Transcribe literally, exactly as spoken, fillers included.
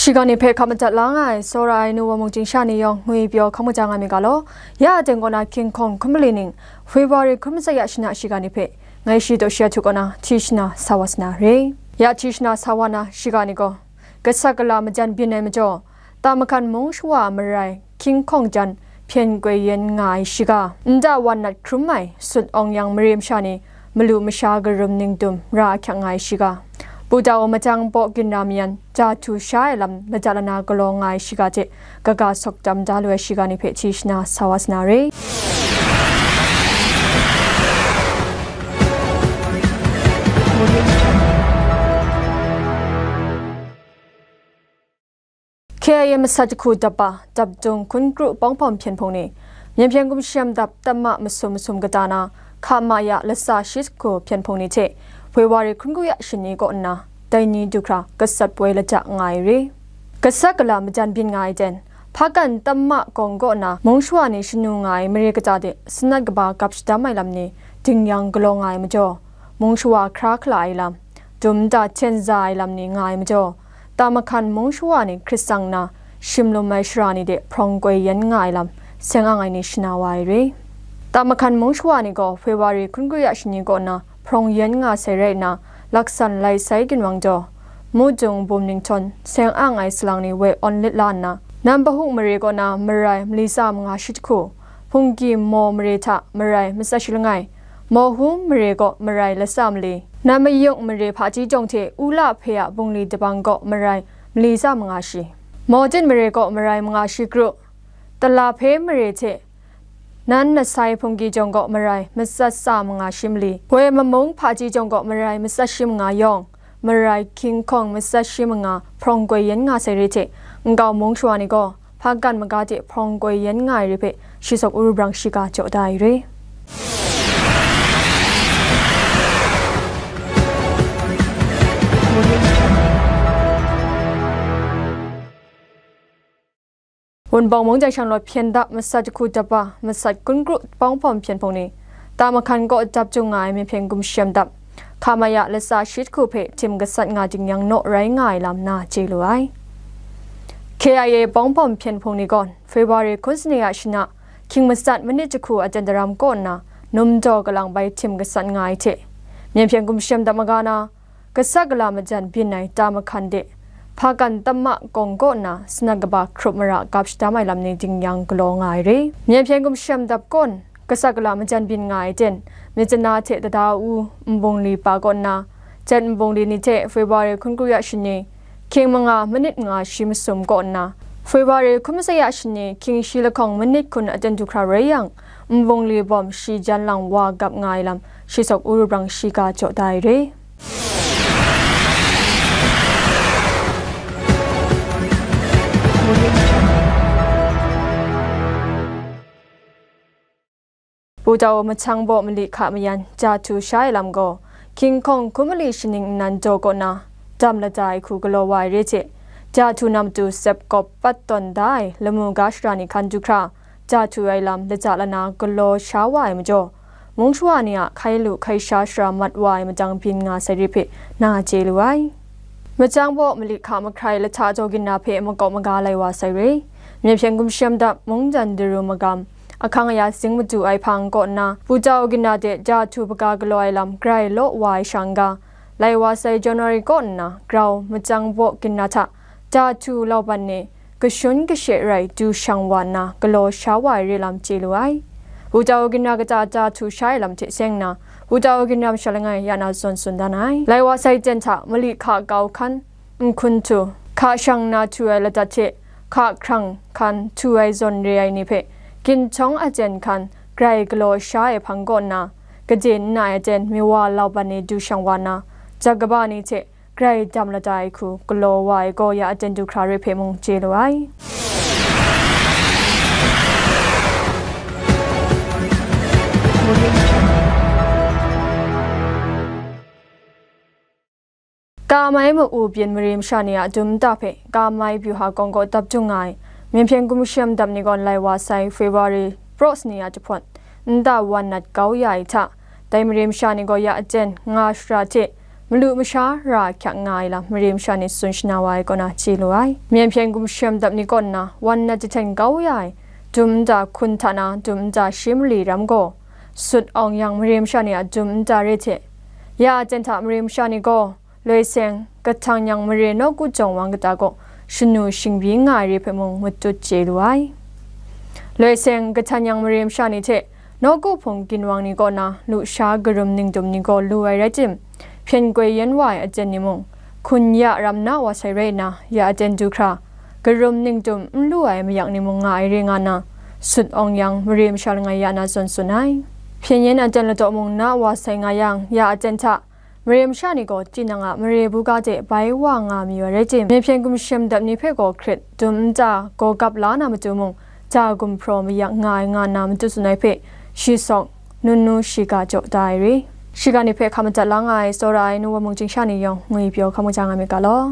Shiga ni hpe hkap madat la nga ai, tsawra ai nu wa mung chyingsha ni yawng ngwi pyaw hkam kaja nga mi ga law, ya aten kaw na King Kong hkun mali ning, February hkun matsat ya shana shiga ni hpe, ngai shi taw shi a htu kaw na, hti shana sa wa sa na re. Ya hti shana sa wa na shiga ni gaw, gasat gala majan byin ai majaw, Tamakan mung shawa a marai King Kong jan hpyen koi yen nga ai shiga, nta wan nat hkrum ai sut awng yang mare masha ni malu masha karum ningdum ra ahkyak nga ai shiga, Pu Tau Matang Baw Ginra Mayan ja htu sha ai lam lata lana galaw nga ai shiga hte kaga sawk tam da lu ai shiga ni hpe hti shana sa wa sa na re. K I A masat jahku dap ba, dap dung hkun kru pawng hpawm hpyen hpung ni, Myen hpyen gumshem dap tam ma masum masum kata na, hka ma ya latsa shi jahku hpyen hpung ni hte, February hkun kru ya shani kaw nna, dai ni du hkra gasat poi lata nga ai re. Gasat gala majan byin nga ai ten, hpakan tam ma gawng kaw na, mung shawa ni shanu nga ai mare kata de, sanat kaba gap shadam ai lam ni, ding yang galaw nga ai majaw, mung shawa hkra hkala ai lam, dum nta hten za ai lam ni nga ai majaw, Tamakan mung shawa ni hkrit tsang nna, shim lum ai shara ni de hprawng koi yen nga ai lam, seng ang ai ni shana wa ai re. Tamakan mung shawa ni gaw February hkun kru ya shani kaw na hprawng yen nga sai rai nna, laksan lai sai ginwang jaw, mudung bum ninghtawng seng ang ai salang ni woi awn lit la nna, Nambahu mare kaw na marai mali tsa manga shi jahku, Hpungki maw mare hta marai matsat shi langai, Mawhum mare kaw marai latsa mali, Namayung mare hpaji jawng hte Ula hpe a bungli dabang kaw marai mali tsa manga shi, Mawjin mare kaw marai manga shi kru, Talahpe mare hte Nan Nasai Hpungki jawng kaw marai matsat tsa manga shi mali, Woi Mamung hpaji jawng kaw marai matsat shi manga yawng, marai King Kong matsat shi manga hprawng koi yen nga sai re hte, nkau mung shawa ni gaw, hpakan maga hte hprawng koi yen nga ai re hpe, shi sawk uru brang shiga jaw da ai re. Wunpawng mung jang shanglawt hpyen dap masat jahku dap ba, masat hkun kru pawng hpawm hpyen hpung ni, Tamakan kaw dap jung nga ai Myen hpyen gumshem dap, hka ma ya latsa shi jahku hpe htim gasat nga ding yang naw rai nga ai lam na chye lu ai. K I A pawng hpawm hpyen hpung ni gaw, February hkun sani a shana, hkying matsat manit jahku aten daram kaw nna, num daw kalang bai htim gasat nga ai hte, Myen hpyen gumshem dap maga na, gasat gala majan byin ai Tamakan de, hpakan tam ma gawng kaw nna, sanat kaba hkrup mara gap shadam ai lam ni ding yang galaw nga ai re. Myen hpyen gumshem dap kaw n, gasat gala majan byin nga ai ten, Myitkyina hte Tada U nbungli pa kaw nna, jet nbungli ni hte February hkun kru ya shani, hkying manga manit manga shi masum kaw nna, February hkun matsat ya shani, hkying shi lahkawng manit hkun aten du hkra rai yang, nbungli bawm shi jan lang wa gap nga ai lam, shi sawk uru brang shiga jaw da ai re. Pu Tau Mahchang Baw mali hka mayan ja htu sha ai lam gaw, King Kong hkun mali shaning nnan daw kaw na, dam lata ai hku galaw wa ai re hte, ja htu na matu sep kawp pat tawn da ai lamu ga shara ni hkan du hkra, ja htu ai lam lata lana galaw sha wa ai majaw, mung shawa ni a hkai lu hkai sha shara mat wa ai madang byin nga sai re hpe na chye lu ai. Mahchang Baw mali hka mahkrai lahta jaw ginra hpe makawp maga lai wa sai re. Myen hpyen gumshem dap mungdan daru magam, ahkang aya zing madu ai hpang kaw nna, Pu Tau ginra de ja htu hpaga galaw ai lam grai law wa ai shang ga, lai wa sai January kaw nna grau Mahchang Baw ginra hta ja htu lauban ni kashun kashe rai du shang wa nna galaw sha wa ai re lam chye lu ai. Pu Tau ginra kata ja htu sha ai lam hte seng nna, Pu Tau ginra masha langai ya na zawn tsun dan ai. Lai wa sai ten hta mali hka kau hkan, nhkun htu, hka shang na htu ai ladat hte hka hkrang hkan htu ai zawn re ai ni hpe, ginhtawng aten hkan grai galaw sha ai hpang kaw nna, gade nna ai aten miwa lauban ni du shang wa nna, ja kaba ni hte grai dam lata ai hku galaw wa ai gaw ya aten du hkra re hpe mung chye lu ai. Kamai ma-u byin mare masha ni a dum nta hpe kamai byuha kawng kaw dap jung nga ai, Myen hpyen gumshem dap ni gawn lai wa sai February praw sani a jahpawt, nta wan nat kau ya ai hta, dai mare masha ni gaw ya aten nga shara hte malu masha ra ahkyak nga ai lam mare masha ni tsun shana wa ai kaw na chye lu ai. Myen hpyen gumshem dap ni kaw nna wan nat jahten kau ya ai dum nta hkun hta na dum nta shi mali ram gaw, sut awng yang mare masha ni a dum nta re hte, ya aten hta mare masha ni gaw, loi seng, kahtang yang mare nawku jawng wang kata kaw shanu shingbyi nga ai re hpe mung matut chye lu ai. Loi seng, kahtang yang mare masha ni hte nawku hpung ginwang ni kaw na lusha karum ningdum ni gaw lu ai rai tim, hpyen koi yen wa ai aten ni mung, hkun ya ram na wa sai rai nna, ya aten du hkra, karum ningdum n lu ai mayak ni mung nga ai re nga na, sut awng yang mare masha langai ya na zawn tsun ai. Hpyen yen aten ladaw mung na wa sai nga yang, ya aten hta, mare masha ni gaw tinang a mare buga de bai wa nga mayu ai rai tim, myen hpyen gumshem dap ni hpe gaw hkrit dum nta gaw gap la na matu mung, ja gumhpraw mayak nga ai nga nna matut tsun ai hpe, shi sawk, nunu shiga jaw da ai re. Shiga ni hpe hka madat la nga ai tsawra ai nu wa mung chyingsha ni yawng ngwi pyaw hkam kaja nga myit ga law.